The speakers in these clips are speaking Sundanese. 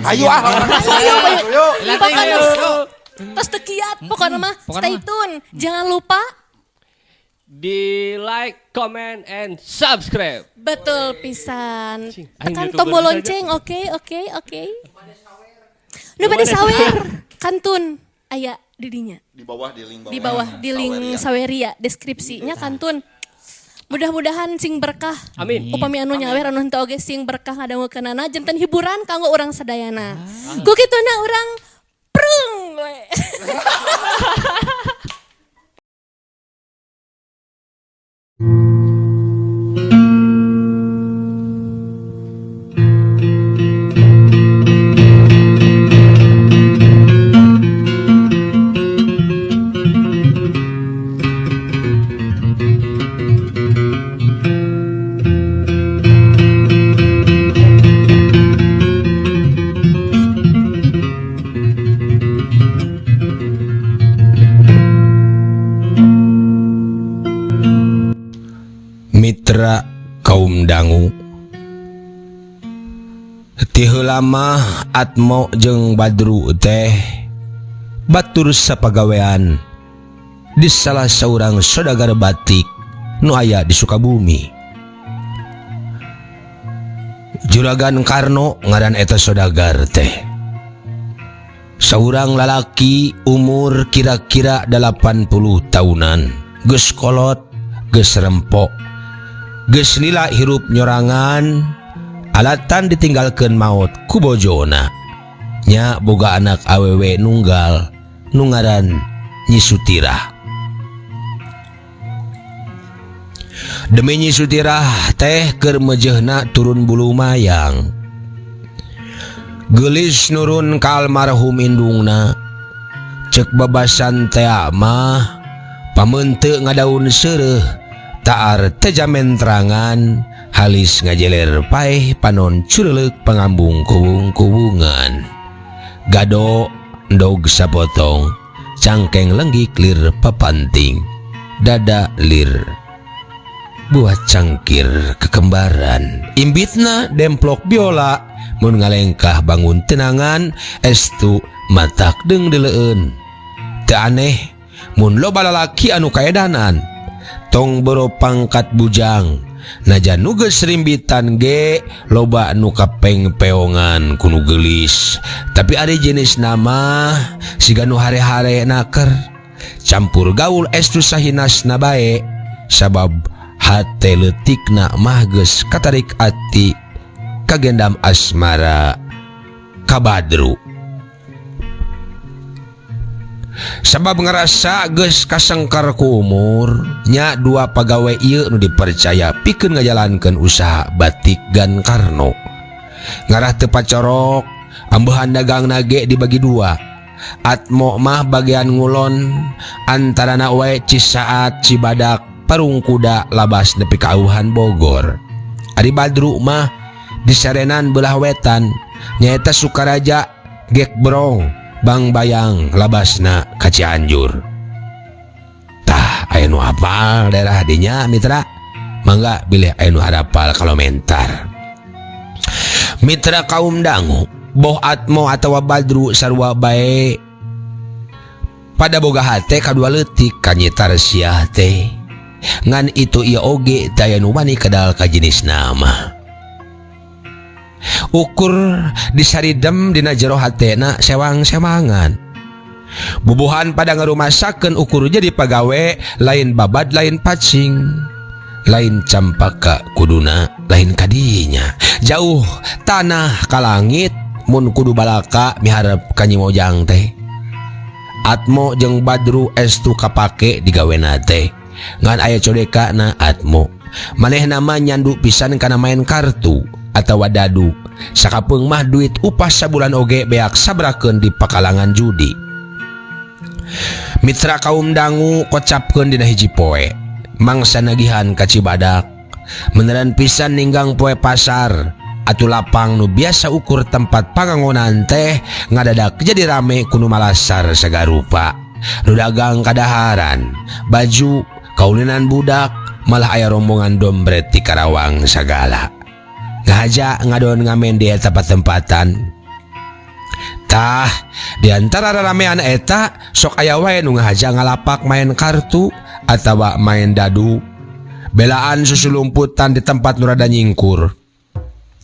Ayo ah. Ayo, ayo. Ayo. Pokoknya tos teu kiat, pokoknya mah Pokoknya stay mah. tune. Jangan lupa Di like, comment, and subscribe. Betul pisan. Cing, aing Tekan YouTuber tombol saja. lonceng, oke. Nu bade sawer, kantun aya di dinya. Di bawah di link bawah. Di bawah di link Saweria. Saweria deskripsinya kantun. Mudah-mudahan sing berkah. Amin. Upami anu nyawer anu henteu oge sing berkah ngadangukeunana janten hiburan kanggo urang sadayana. Ku kituna urang prung we. Mitra kaum dangu ti heula mah Atmo jeung Badru teh batur sapagawean di salah saurang saudagar batik nu aya di Sukabumi. Juragan Karno ngaran eta saudagar teh. Saurang lalaki umur kira-kira 80 tahunan, geus kolot, geus rempok, geus lila hirup nyorangan, alatan ditinggalkeun maot ku bojona. Nya boga anak awewe nunggal nu ngaran Nyi Sutirah. Demi Nyi Sutirah teh keur mejehna turun bulu mayang. Geulis nurun ka almarhum indungna. Cek babasan tea mah pameunteuk ngadaun seureuh taar tejamentrangan halis ngajeler paeh panon cureuleuk pangambung kubung-kubungan. Gado endog sapotong cangkeng lenggik lir papanting dada lir buah cangkir kekembaran imbitna demplok biola mun ngalengkah bangun tenangan estu matak deung dileueun. Teu aneh mun loba lalaki anu kaedanan tong boro pangkat bujang najan nu geus rimbitan ge loba nu kapengpeongan ku nu geulis. Tapi ari jenis nama siga nu hare-hare naker campur gaul estu sahinasna bae sabab hate leutikna mah geus katarik ati kagendam asmara ka Badru. Sabab ngerasa geus kasengkar ku umur nya dua pagawe ieu nu dipercaya pikeun ngajalankeun usaha batik Gan Karno. Ngarah teu pacorok ambehan dagang nage dibagi dua. Atmo mah bagian ngulon antarana wae Cisaat Cibadak Parung Kuda labas nepi ka Auhan Bogor. Ari Badru mah disarenan belah wetan nyaeta Sukaraja Gekbrong Bang Bayang labasna ka Cianjur. Tah aya nu apal daerah dinya mitra, mangga bilih aya nu harapal kalomentar. Mitra kaum dangu boh Atmo atawa Badru sarua bae pada boga hate kadua leutik kanyitar siah teh. Ngan itu ieu oge daya nu wani kadal ka jenis nama. Ukur disaridem dina jero hatena sewang-sewangan. Bubuhan pada ngarumasakeun ukur jadi pagawe lain babad lain pacing lain campaka kuduna lain kadinya. Jauh tanah ka langit mun kudu balaka miharep ka Nyi Mojang teh. Atmo jeung Badru estu kapake digawena teh. Ngan aya codekana Atmo. Manehna mah nyandu pisan kana main kartu atawa dadu. Sakapeung mah duit upah sabulan oge beak sabrakeun di pakalangan judi. Mitra kaum dangu kocapkeun dina hiji poe. Mangsa nagihan ka Cibadak. Meneran pisan ninggang poe pasar atuh lapang nu biasa ukur tempat pangangonan teh ngadadak jadi rame kuno malasar sagarupa. Nu dagang kadaharan, baju, kaulinan budak, malah aya rombongan dombret di Karawang sagala. Ngahaja ngadon ngamen di eta patempatan. Tah, di antara raramean eta sok aya wae nu ngahaja ngalapak main kartu atawa main dadu. Belaan susulumputan di tempat nu rada nyingkur.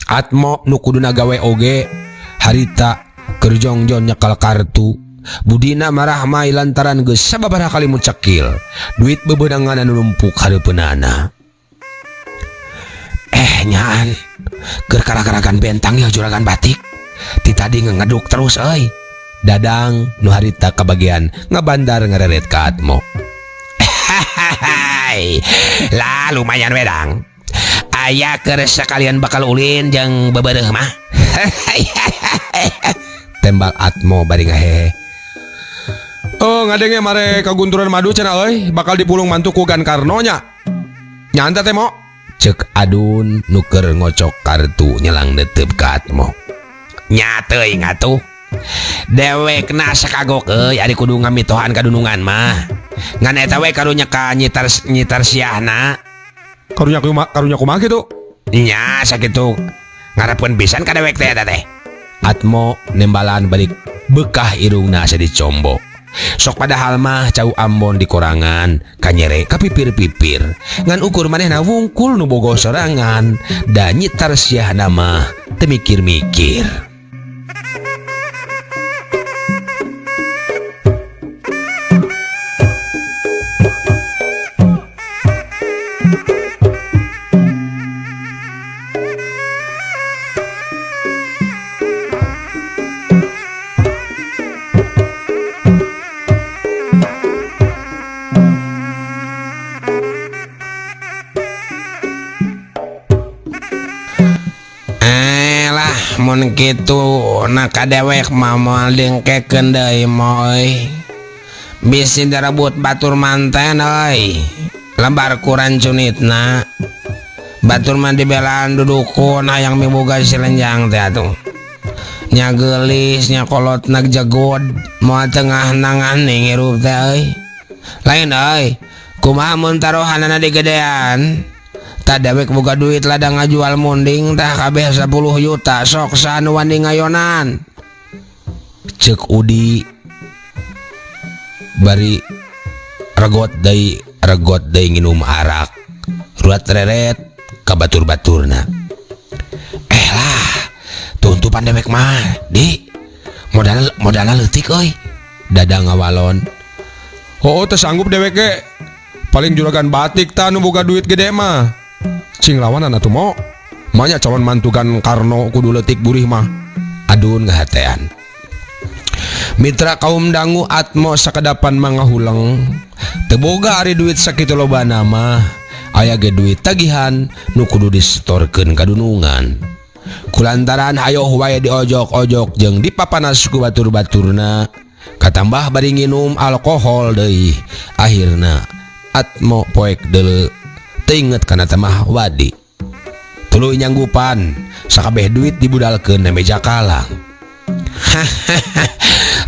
Atmo nu kuduna gawe oge harita keur jongjon nyekal kartu. Budina marah mai lantaran geus sababaraha kali mucekil. Duit bebenangan anu numpuk hareupeunana. Nyaan keur karak-karakan bentang ya juragan batik. Ti tadi ngeduk terus euy. Dadang nu harita kabagian ngabandar ngareret ka Atmo. Lah lumayan wedang. Aya keur sakalian bakal ulin jeung bebereuh mah. Tembak Atmo bari ngahehe. Oh, ngadenge mare kagunturan madu cenah euy, bakal dipulung mantu ku Gan Karno nya. Nyanta teh mo. Cek Adun nu keur ngocok kartu nyelang netep ka Atmo. Nya teuing atuh. Dewekna sakagok euy ari kudu ngamitohan kadunungan mah. Ngan eta we karunya ka nyitar siahna. Karunya kumaha kitu? Nya sakitu ngarepkeun pisan ka dewek teh eta teh. Atmo nembalan balik bekah irungna asa dicombo. Sok padahal mah cau Ambon di korangan kanyere kapipir-pipir. Ngan ukur manehna wungkul nu bogoh sorangan da nyitar siahna mah teu mikir-mikir. Mun kitu na kadewek mah moal dengkekeun deui moy. Bisi darebut batur manten euy. Lembar kuran cunitna. Batur mah dibelaan dudukun hayang miboga si lenjang teh atuh. Nya geulis nya kolotna jegod moal tengah nangani ngirup teh euy. Lain euy, kumaha mun taruhanana digedean? Tah dewek boga duit ladang ngajual munding tah kabeh 10 juta sok saha nu wani ngayonan. Ceuk Udi bari regot deui nginum arak. Ruat reret ka batur-baturna. Lah, tuntupan dewek mah, Di. Modalna leutik euy. Dadang ngawalon. Oh, teu sanggup dewek ge. Paling juragan batik tah nu boga duit gede mah. Cing lawanan atuh mo. Manya calon mantu Gan Karno kudu leutik burih mah. Adun ngahatean. Mitra kaum dangu Atmo sakedapan mangahuleng. Teu boga ari duit sakitu lobana mah. Aya ge duit tagihan nu kudu disetorkeun ka dunungan. Kulantaran hayoh wae diojok-ojok jeung dipapanas ku batur-baturna. Katambah bari nginum alkohol deui. Akhirna Atmo poek deuleu. Teu inget kana temah wadi. Tuluy nyanggupan sakabeh duit dibudalkeun na meja kalang.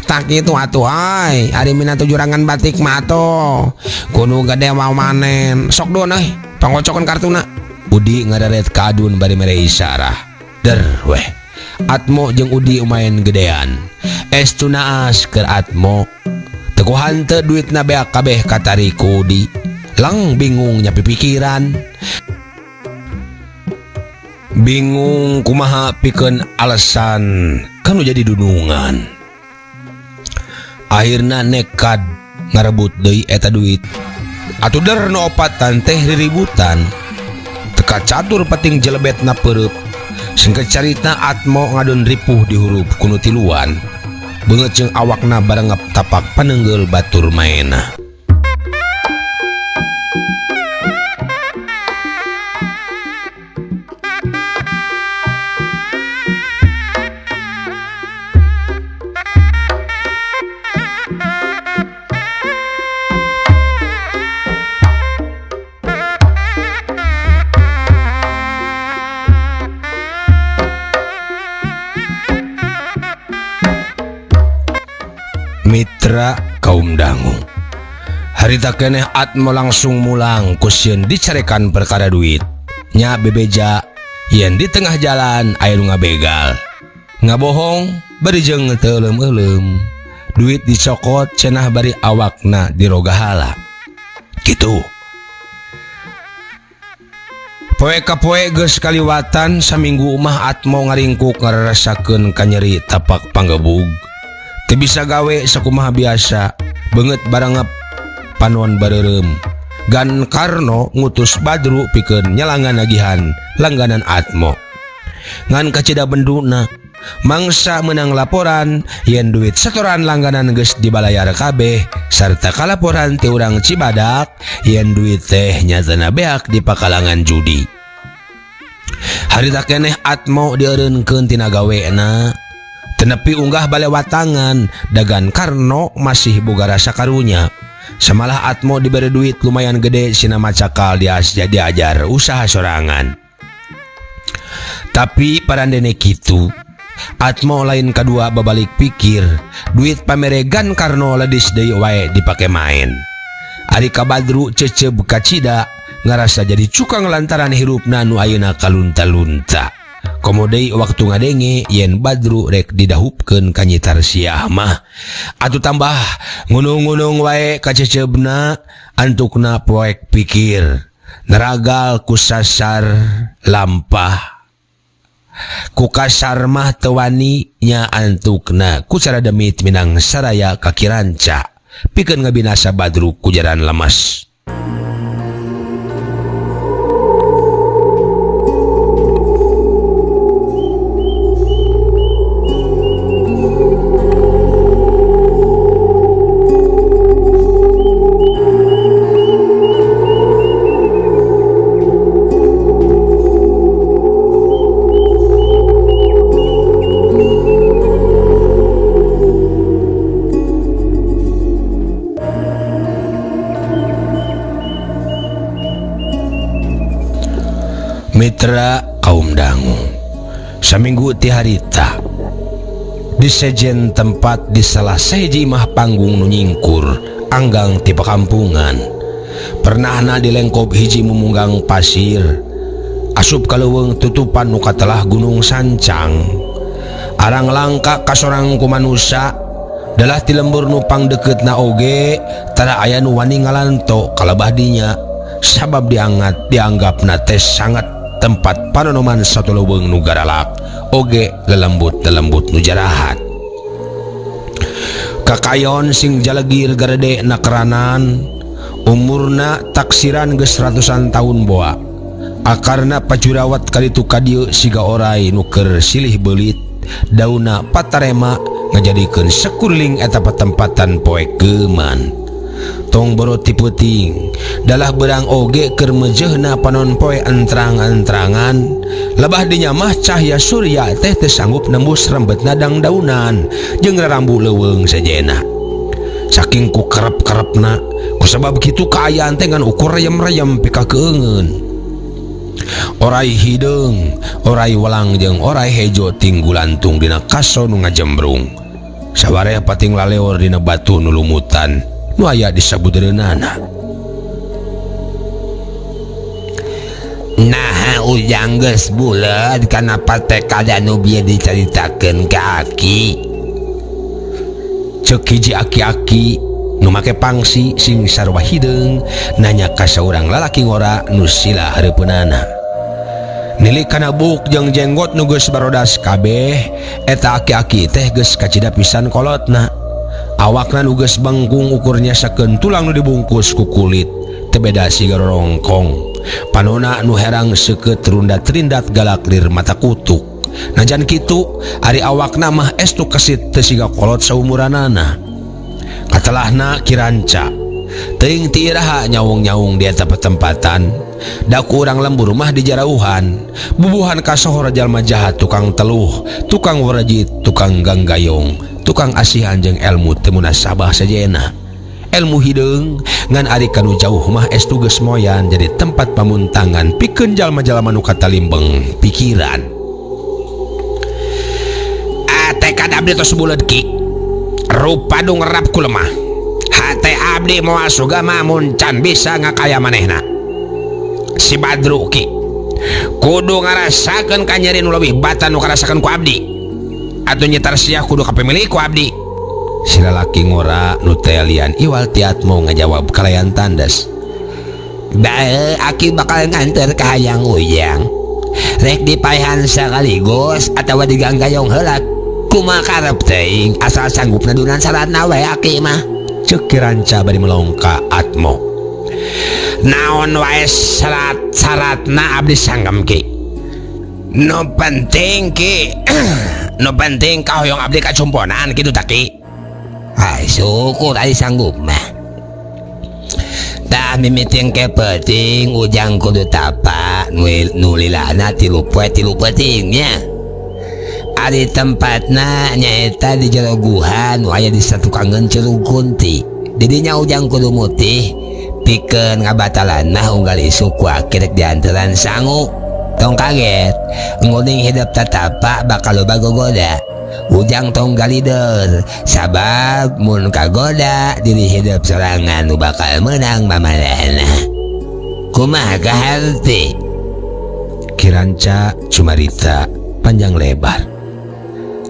Tak kitu atuh ai, ari minatu jurangan batik mah atuh. Kudu gede mau manen. Sok doon euy, pangocokeun kartuna. Udi ngareret ka Adun bari mere isarah. Der weh. Atmo jeung Udi main gedean. Estu naas keur Atmo. Teu ku hanteu duitna beak kabeh katarik ku Udi. Lang bingung nyapi pikiran. Bingung kumaha pikeun alasan kanu jadi dunungan. Akhirna nekad ngarebut deui eta duit. Atuh der nu opatan teh riributan. Teka catur penting jelebetna peureub. Singkat carita Atmo ngadon ripuh di hurup kuno tiluan. Beungeut jeung awakna barengep tapak panenggel batur maena. Mitra kaum dangu. Harita keneh Atmo langsung mulang ku sieun dicarekan perkara duit. Nya bebeja yen di tengah jalan aya nu ngabegal. Ngabohong bari jeung teu euleum-euleum. Duit dicokot cenah bari awakna dirogahala. Kitu. Poe ka poe geus kaliwatan saminggu mah Atmo ngaringkuk ngarasakeun kanyeri tapak panggebug. Teu bisa gawe sakumaha biasa, beungeut barangep panon bareureum. Gan Karno ngutus Badru pikeun nyelangan nagihan langganan Atmo. Ngan kacida benduna mangsa menang laporan yen duit setoran langganan geus dibalayar kabeh sarta kalaporan ti urang Cibadak yen duit teh nyatana beak di pakalangan judi. Harita keneh Atmo dieureunkeun tina gawena. Tenepi unggah balewatangan dagan Karno masih boga rasa karunya. Samalah Atmo diberi duit lumayan gede sina macakal diajar usaha sorangan. Tapi parandene kitu Atmo lain kadua babalik pikir duit pameregan Karno ledis deui wae dipake main. Ari ka Badru ceceb kacida ngarasa jadi cukang lantaran hirupna nu ayeuna kalunta-lunta. Komo deui waktu ngadenge yen Badru rek didahupkeun ka Nyi Tarsiah mah. Atuh tambah ngunung-ngunung wae kacecebna antukna poek pikir. Neragal ku sasar lampah. Ku kasar mah teu wani nya antukna ku cara demit minang saraya kakiranca. Pikeun ngabinasa Badru ku jaran lemes. Mitra kaum dangu saminggu ti harita di sejen tempat di salah sahiji imah panggung nu nyingkur anggang ti pakampungan pernahna dilengkop hiji mumunggang pasir asup ka leuweung tutupan nu katelah gunung sancang arang langka kasorang ku manusa dalah ti lembur nu pangdekeutna oge tara aya nu wani ngalanto kalebah dinya sabab dianggapna teh sangat tempat panonoman satu leuweung nu garalak oge lelembut-lelembut nu jarahat. Kakayon sing jalegir garede nakeranan umurna taksiran geus ratusan tahun boa. Akarna pacurawat kaditu kadieu siga orai nu keur silih beulit dauna patarema ngajadikeun sakuriling eta patempatan poe keuman. Tong boro ti peuting dalah berang oge keur mejeuhna panon poe entrang-entrangan lebah dinya mah cahya surya teh teu sanggup nembus rembetna dangdaunan jeung rarambu leuweung sejena. Saking ku kerep-kerepna ku sabab kitu kaayaan teh ngan ukur reyem-reyem pikakeungeun. Orai hideung, orai welang jeung orai hejo tinggulantung dina kaso nu ngajembrung. Sawareh pating laleor dina batu nu lumutan nu aya di sabudereunana. Nah, ujang geus buleud kana patekada nu bieu dicaritakeun ka aki. Ceuk hiji aki-aki nu make pangsi sing sarua hideung nanya ka saurang lalaki ngora nu sila hareupeunana. Nilik kana buuk jeung jenggot nu geus barodas kabeh eta aki-aki teh geus kacida pisan kolotna. Awakna nu geus bengkung ukurnya sakeun tulang nu dibungkus ku kulit teu beda siga rorongkong. Panona nu herang seukeut rundat-rindat galak lir mata kutuk. Najan kitu ari awakna mah estu kesit teu siga kolot saumuranana. Katelahna kiranca teuing ti iraha nyaung-nyaung di eta patempatan. Da ku urang lembur mah dijarauhan. Bubuhan kasohor jalma jahat tukang teluh, tukang warejit, tukang ganggayong, tukang asihan jeung elmu teu munasabah sejena. Elmu hideung ngan ari kanu jauh mah estu geus moyan jadi tempat pamuntangan pikeun jalma-jalma nu katalimbeng pikiran. Tekad abdi tos buleud ki. Rupa nu ngerap ku lemah. Hate abdi moal suga mah mun can bisa ngakaya manehna. Si Badru ki kudu ngarasakeun kanyeri nu leuwih batan nu karasakeun ku abdi. Atuh Nyi Tarsiah kudu kapimilih ku abdi. Si lalaki ngora nu teh lian iwal ti Atmo ngajawab kalayan tandes. Bae aki bakal nganter ka hayang ujang. Rek dipaehan sakaligus atawa diganggayong heula kumaha karep teuing asal sanggup nadunan saratna we aki mah. Ceuk Ki Ranca bari melong ka Atmo. Naon wae syarat-syaratna abdi sanggem Ki. Nu penting Ki, nu penting kahoyong abdi kacumponan kitu tah Ki. Ai syukur ari sanggup mah. Tah mimiti engke peuting ujang kudu tapa nu lilana 3 poe 3 peuting nya. Ari tempatna nyaeta di jero guha nu aya di satukangeun Curug Kunti. Didinya ujang kudu mutih pikeun ngabatalan mah unggal isuk ku aki rek dianteran sangu. Tong kaget, nguning hidup tatapa bakal loba gogoda. Ujang tong galider, sabab mun kagoda diri hidup sorangan nu bakal meunang mamanehna. Kumaha kaharti? Ki Ranca cumarita panjang lebar.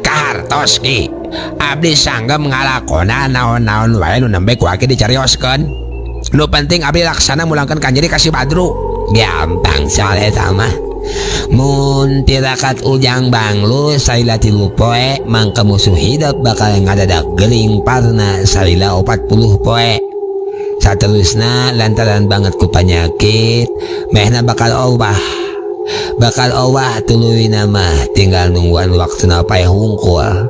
Kahartos Ki, abdi sanggem ngalakona naon-naon wae nu nembe ku aki dicarioskeun. Nu penting abdi laksana mulangkeun kanjeri ka si Badru. Gampang soal eta mah. Mun tirakat ujang banglu salila 3 poe mangka musuh hidup bakal ngadadak geuling parna salila 40 poe. Saterusna lantaran banget ku panyakit mehna bakal owah. Bakal owah tuluyna mah tinggal nungguan waktuna paeh hungkul.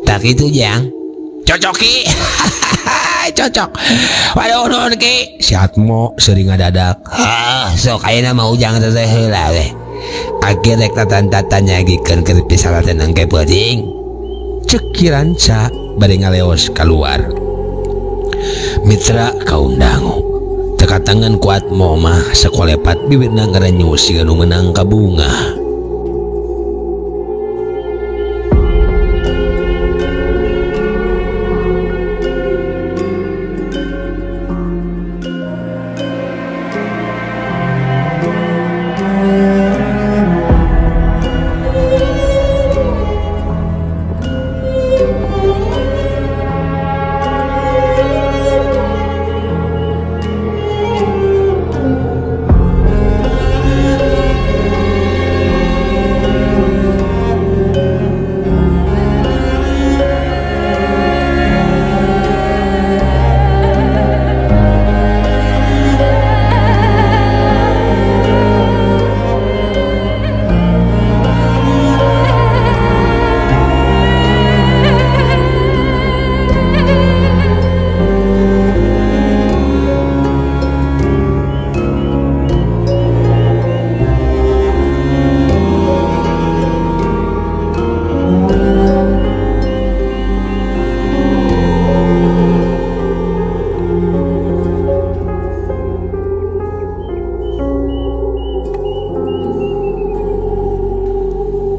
Tak itu jang. Cocok Ki. Cocok. Waduh nuhun Ki. Si Atmo sering ngadadak. Hah, sok ayeuna mah ujang teh heula we. Aki rek tatan-tatan nyagikeun keur pisaratan engke peuting. Ceuk Ki Ranca bari ngaleos kaluar. Mitra kaum dangu. Teka tangan ku Atmo mah sakolepat bibirna ngarenyu siga nu meunang kabungah.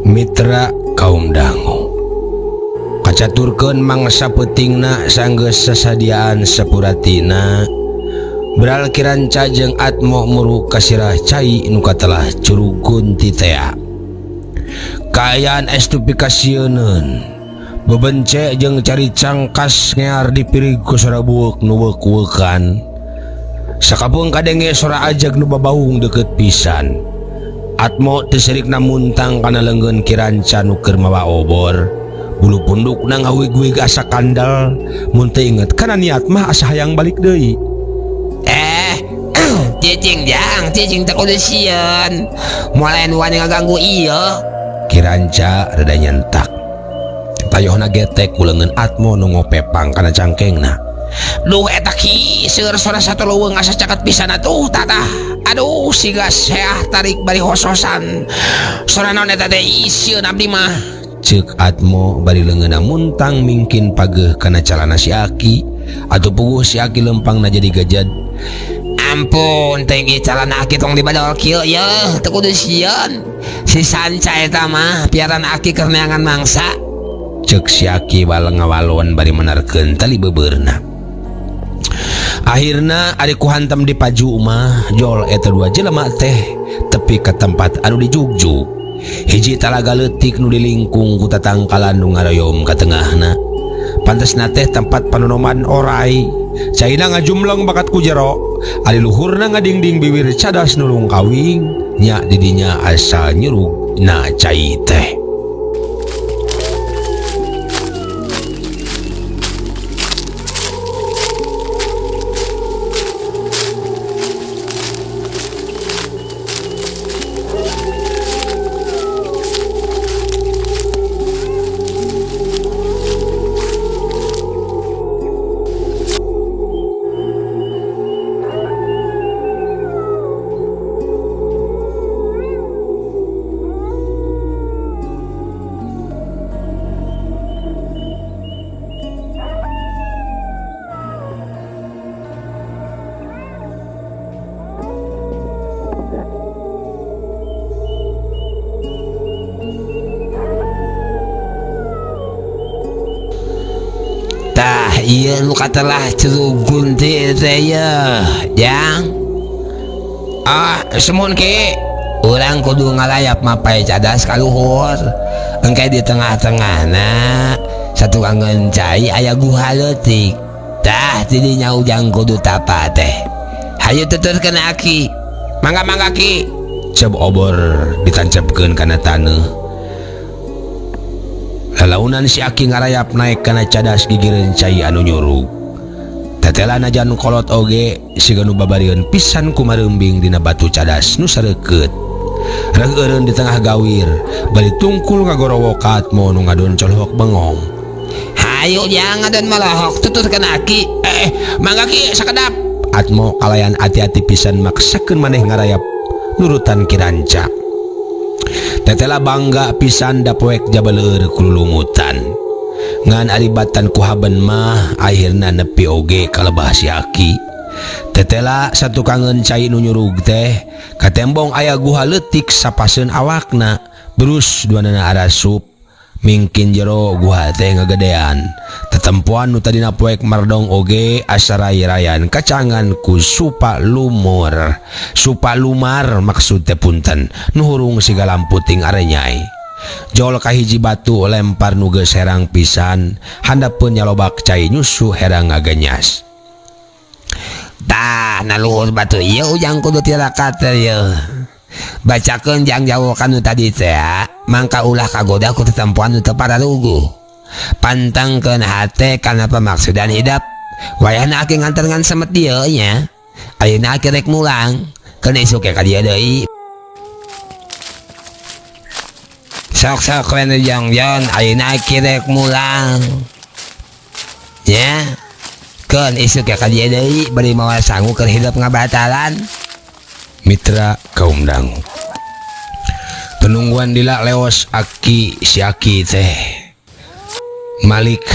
Mitra kaum dangu kacaturkeun mangsa peutingna sanggeus sasadiaan sapuratina beral Ki Ranca jeung Atmo muruk kasirah cai nu katelah Curug Kunti tea. Kaayaan estufikasieuneun bebence jeung cari cangkas ngear dipirig ku sora bueuk nu weuk-weukan. Sakapeung kadenge sora ajag nu babaung deukeut pisan. Atmo teu serikna muntang kana leungeun Ki Ranca nu keur mawa obor. Bulu pundukna ngawig-wig asa kandel, mun teu inget kana niat mah asa hayang balik deui. Cicing jang, cicing teh kudu sieun. Moal aya nu wani ngaganggu ieu. Ki Ranca rada nyentak. Tayohna getek ku leungeun Atmo nu ngopepang kana cangkengna. Duh eta Ki, seueur sora satu leuweung asa caket pisan atuh tatah. Aduh siga seah tarik bari hososan. Sora naon eta teh isieun abdi mah. Ceuk Atmo bari leungeunna muntang mingkin pageuh kana calana si Aki. Atuh puguh si Aki lempangna jadi gejed. Ampun teuing ieu calana Aki tong dibadol kieu yeuh, teu kudu sieun. Si Sanca eta mah piaran Aki keur neangan mangsa. Ceuk si Aki baleng ngawalon bari menarkeun tali beubeurna. Akhirna ari ku hantem di paju mah jol eta dua jelema teh tepi ka tempat anu dijugjug. Hiji talaga leutik nu dilingkung ku tatangkalan nu ngaroyom ka tengahna. Pantesna teh tempat panonoman orai. Caina ngajumleng bakat ku jero. Ari luhurna ngadingding biwir cadas nu lungkawing. Nya didinya asal nyurug na cai teh. Tah ieu nu katelah Curug Gunti teh yeuh, Jang. Ah, semun ki. Urang kudu ngalayap mapai cadas ka luhur. Engke di tengah-tengahna satukangeun cai aya guha leutik. Tah ti dinya ujang kudu tapa teh. Hayu tuturkeun aki. Mangga-mangga ki. Cep obor ditancepkeun kana taneuh. Lalaunan si aki ngarayap naik kana cadas gigireun cai anu nyurug. Tetela najan kolot oge siga nu babarieun pisan kumareumbing dina batu cadas nu sareukeut. Reueureun di tengah gawir, bari tungkul ngagorowok ka Atmo nu ngadon colohok bengong. Hayu jang ngadon molohok tuturkeun aki. Mangga ki sakedap. Atmo kalayan ati-ati pisan maksakeun maneh ngarayap nurutan Kiranca. Tetela bangga pisan dapoek jabaleur kululumutan. Ngan ari batan ku haben mah akhirna nepi oge kalebah si aki. Tetela satukangeun cai nu nyurug teh katembong aya guha leutik sapaseun awakna. Berus duanana arasup mingkin jero guha teh ngagedean. Tetempoan nu tadina poek mardong oge asa ray-rayan kacangan ku supa lumur. Supa lumar maksud teh punten nu hurung siga lamputing arenyai. Jol ka hiji batu lempar nu geus herang pisan, handapeun nyalobak cai nyusu herang ngagenyas. Tah na luhur batu ieu ujang kudu tirakat teh ieu. Bacakeun jang jauh kanu tadi teh, mangka ulah kagoda ku tetempoan nu teu pararuguh. Pantangkeun hate kana pamaksudan hidap. Wayahna aki nganter ngan semet dieu nya. Ayeuna aki rek mulang, keun isuk ge ka dieu deui. Sok-sok we nu jongjon, ayeuna aki rek mulang. Nya. Keun isuk ge ka dieu deui bari mawa sangu keur hidup ngabatalan. Mitra kaum dangu. Penungguan dila leos aki si aki teh. Malik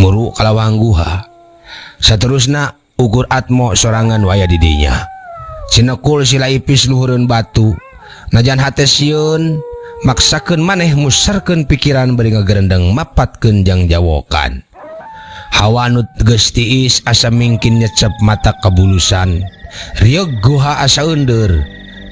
muru kalawang guha. Saterusna ukur Atmo sorangan waya didinya. Sinekul sila ipis luhureun batu. Najan hate sieun maksakeun maneh musarkeun pikiran bari ngagerendeng mapatkeun jang jawokan. Hawa nu geus tiis asa mingkin nyecep mata kabulusan. Rieug guha asa eundeur.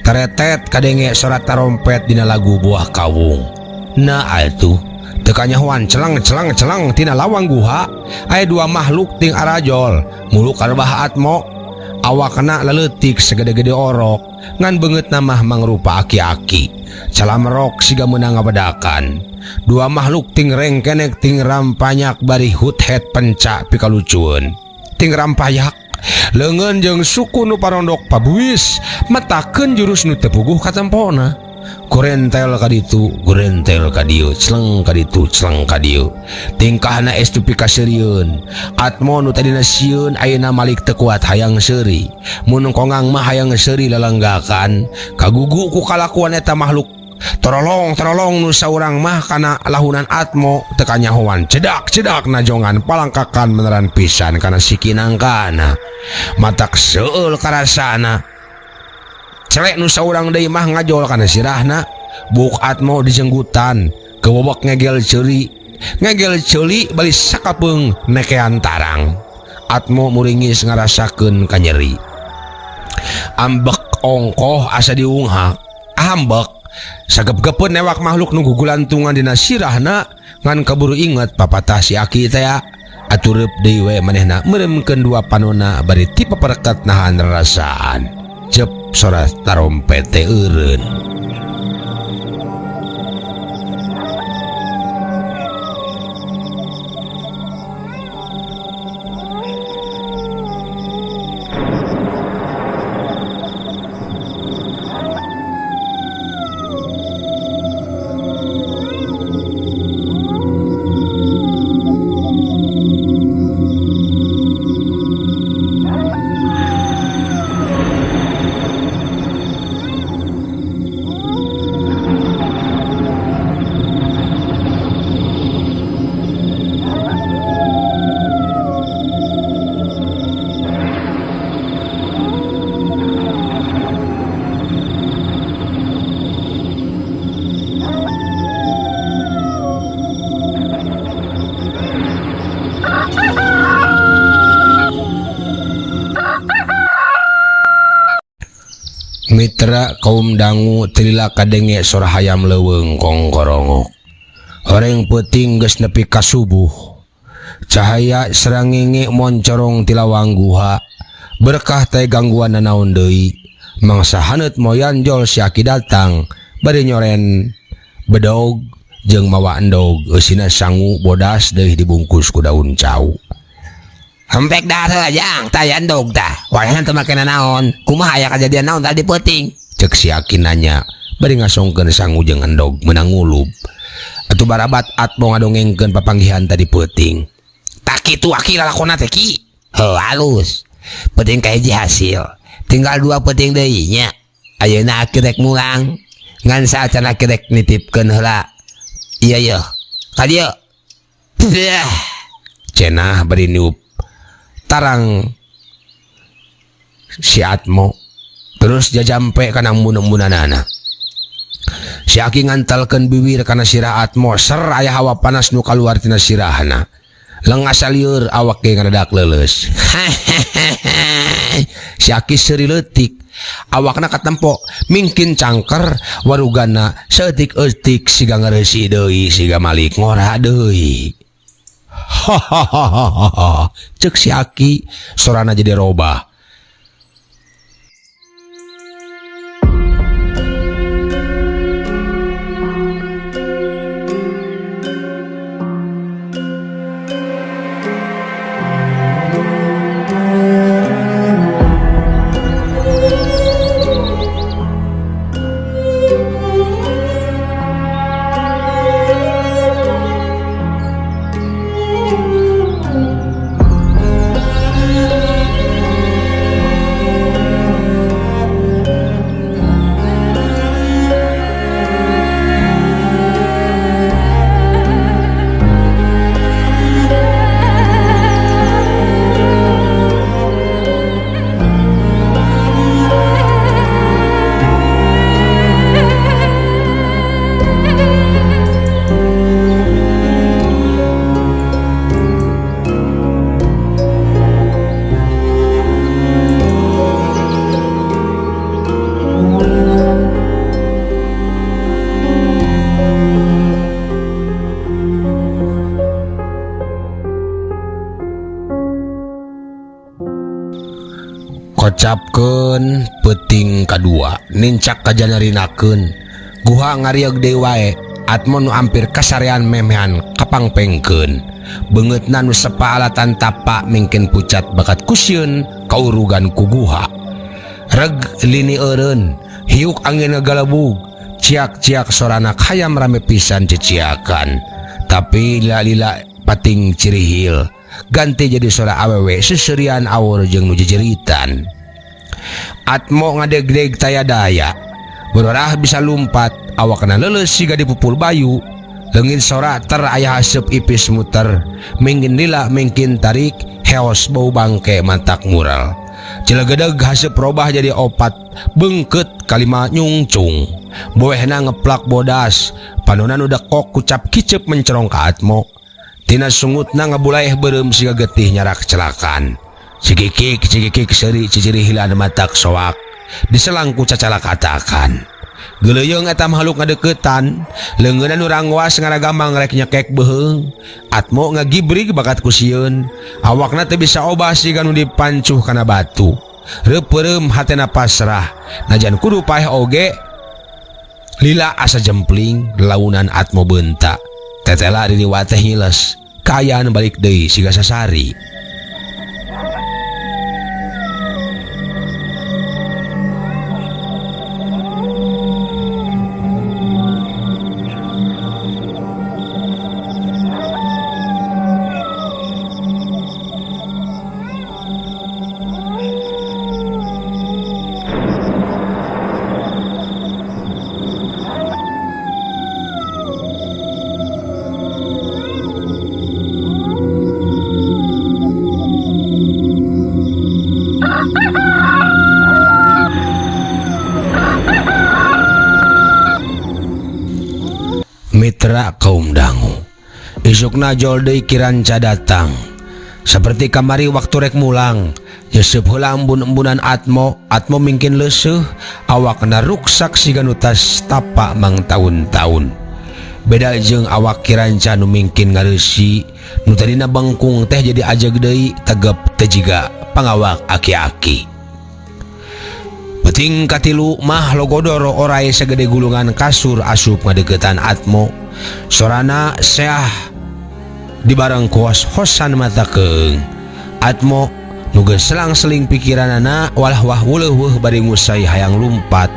Teretet kadenge sorat tarompet dina lagu buah kawung. Na atuh teu kanyahoan celang celang celang tina lawang guha aya dua makhluk ting arajol muluk karbah Atmo. Awakna leleutik segede-gede orok ngan beungeutna mah mangrupa aki-aki. Calamerok siga meunang ngabedakan. Dua makhluk ting rengkenek ting rampanyak bari huthet pencak pikalucueun. Ting rampayak leungeun jeung suku nu parondok pabuis metakeun jurus nu teu puguh katempona. Gorentel ka ditu, gorentel ka dieu, celeng ka ditu, celeng ka dieu. Tingkahna estu pikaseurieun. Atmo nu tadina sieun ayeuna malik teu kuat hayang seuri. Mun kongang mah hayang seuri lalenggakan, kagugu ku kalakuan eta makhluk. Torolong torolong nu saurang mah kana lahunan Atmo teu kanyahoan. Cedak cedak najongan palangkakan meneran pisan kana sikinangkana. Matak seueul karasana. Celek nu saurang deui mah ngajol kana sirahna. Buk Atmo dijenggutan, kewobok ngegel ceuli. Ngegel ceuli bari sakapeung nekean tarang. Atmo muringis ngarasakeun kanyeri. Ambek ongkoh asa diunghak. Ambek Sagep-gepeun newak makhluk nu gugulantungan dina sirahna ngan kaburu inget papatah si aki teh atureup deui we manehna meureumkeun dua panona bari ti papereket nahan rarasaan. Cep sora tarompet teh eureun. Mitra kaum dangu telila kadenge sora hayam leuweung kongkorongok. Horeng peuting geus nepi ka subuh. Cahaya serangenge moncorong ti lawang guha. Berkah teh gangguan nanaon deui. Mangsa haneut moyan jol si aki datang bari nyoren bedog jeung mawa endog eusina sangu bodas deui dibungkus ku daun cau. Hempek dah heula jang, tah aya endog tah. Wayahna teu make nanaon. Kumaha aya kajadian naon tadi peuting? Cek si aki nanya bari ngasongkeun sangu jeung endog meunang ngulub. Atuh barabat Atmo ngadongengkeun papanggihan tadi peuting. Tah kitu aki lalakonna teh ki. Heuh halus. Peuting kahiji hasil. Tinggal dua peuting deui nya. Ayeuna aki rek mulang. Ngan saacan aki rek nitipkeun heula. Iya yeuh. Ka dieu. Cenah bari niup tarang si Atmo terus jajampe kana embun-embunanana. Si aki ngantalkeun biwir kana sirah Atmo, ser aya hawa panas nu kaluar tina sirahna. Lengas salieur awak ge ngadadak leuleus. Si aki seuri leutik, awakna katempo mingkin cangker warugana saeutik-eutik siga ngareusi deui siga malik ngora deui. Hahaha, cek si aki sorana jadi robah. Kocapkeun peuting kadua nincak kajanarinakeun guha ngarieg deui wae. Atmo nu ampir kasarean memehan kapangpengkeun beungeutna nu sepa alatan tapa mingkin pucat bakat kusieun kaurugan ku guha. Reg lini eureun hiuk angin ngagalebug ciak-ciak sorana hayam rame pisan ciciakan. Tapi lila-lila pating cirihil ganti jadi sora awewe seserian awur jeung nu jejeritan. Atmo ngadegdeg taya daya berorah bisa lumpat awakna leuleus siga dipupul bayu. Leungit sora ter aya haseup ipis muter mingkin lila mingkin tarik heos bau bangke mantak mural. Cilegedeg haseup robah jadi opat bengket kalima nyungcung. Boehna ngeplak bodas panona nu dekok kucap kicep mencerong ka Atmo. Tina sungutna ngabulaeh beureum siga getih nyarak celakan. Cikikik cikikik seuri ciciri hilan matak soak diselang ku cacalakatakan. Geuleuyeung eta makhluk ngadeukeutan, leungeunna nu rangwas ngaragamang rek nyekek beuheung. Atmo ngagibrig bakat ku sieun, awakna teu bisa obah siga nu dipancuh kana batu. Reupeurem hatena pasrah, najan kudu paeh oge lila asa jempling launan Atmo beunta. Tetela ririwat teh ngiles, kaayaan balik deui siga sasari. Mitra kaum dangu, isukna jol deui Kiranca datang. Seperti kamari waktu rek mulang, nyeseup heula embun-embunan Atmo. Atmo mingkin leuseuh, awakna ruksak siga nu tas tapa mang taun-taun. Beda jeung awak Kiranca nu mingkin ngareusi, nu tadina bengkung teh jadi ajeg deui, tegep teh jiga pangawak aki-aki. Peting katilu mah logodoro orai segede gulungan kasur asup ngadeukeutan Atmo. Sorana seah dibareng kuas hosan mata keung. Atmo nu geus selang-seling pikiranana walah wah wuleuh bari ngusai hayang lumpat.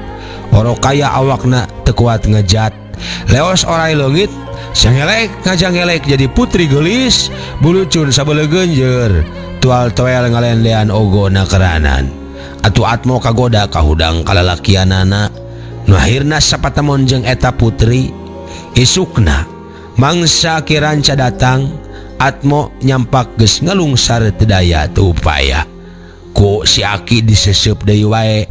Oro kaya awakna teu kuat ngejat. Leos orai leungit, sangelek ngajangelek jadi putri geulis, bulucun sabeleugeunjeur, tual toel ngalendean ogona keranan. Atuh Atmo kagoda kahudang kalalakianana. Nu akhirna sapatemon jeung eta putri. Isukna mangsa Kiranca datang, Atmo nyampak geus ngalungsar teu daya teu upaya. Ku si Aki diseseup deui wae.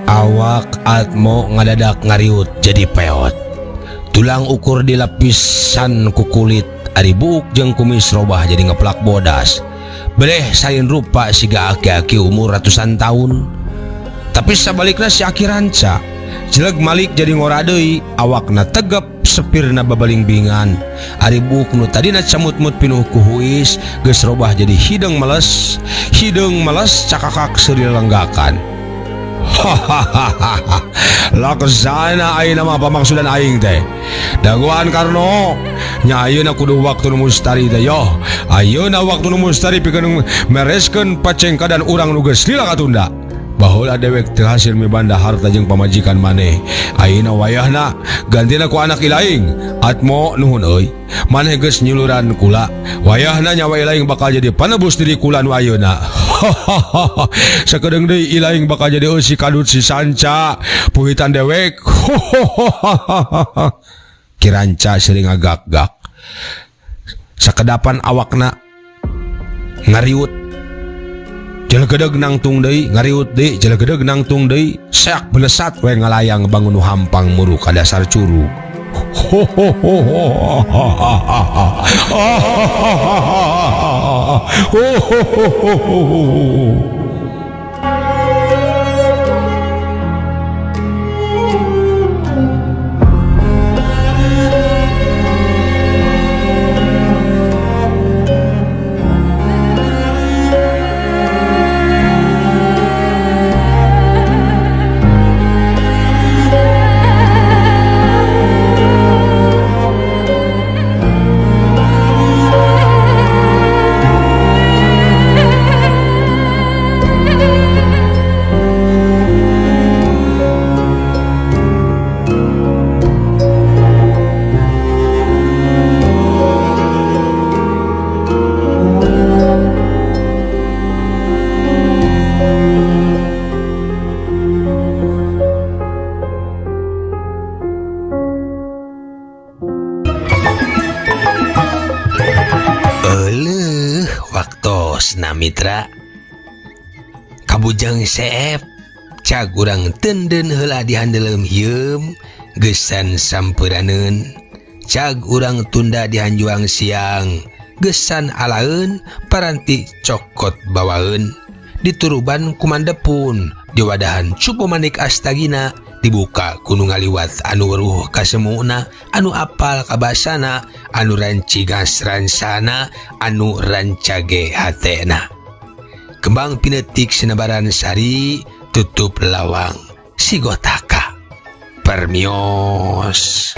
Awak Atmo ngadadak ngariut jadi peot. Tulang ukur di lapisan ku kulit, ari buuk jeung kumis robah jadi ngeplak bodas. Beleh sain rupa siga aki-aki umur ratusan tahun. Tapi sabalikna si Aki ranca, jeleg malik jadi ngora deui, awakna tegep, sepirna babalingbingan. Ari buuk nu tadina camut-mut pinuh ku huis, geus robah jadi hideung meles, hideung meles cakakak seuri lenggakan. Hahaha, laksana ayeuna mah pamaksudan aing teh. Dagoan Karno, nya ayeuna kudu waktu nu mustari teh yoh. Ayeuna waktu nu mustari pikeun mereskeun pacengkadan urang nu geus lila katunda. Baheula dewek teu hasil mibanda harta jeung pamajikan maneh. Ayeuna wayahna gantina ku anak ilaing. Atmo nuhun euy. Maneh geus nyuluran kula. Wayahna nyawa ilaing bakal jadi panebus diri kula nu ayeuna. Hahaha. Sakedeung deui ilaing bakal jadi eusi kadut si Sanca. Puhitan dewek. Hahaha. Kiranca sering ngagak-gak. Sakedapan awakna ngariut. Jelegedeg nangtung deui, ngariut deui, jelegedeg nangtung deui, seak belesat we ngalayang bangun nu hampang muru ka dasar curug. Waktosna mitra kabujang seep cag urang tenden heula di handeuleum hieum Gesan sampuraneun. Cag urang tunda di hanjuang siang. Gesan alaeun paranti cokot bawaeun. Dituruban ku Mandepun diwadahan cupu manik astagina dibuka ku nu ngaliwat anu weruh kasemuna anu apal kabasana anu rancigas ransana anu rancage hatena. Kembang pinetik sinebaran sari tutup lawang sigotaka. Permios.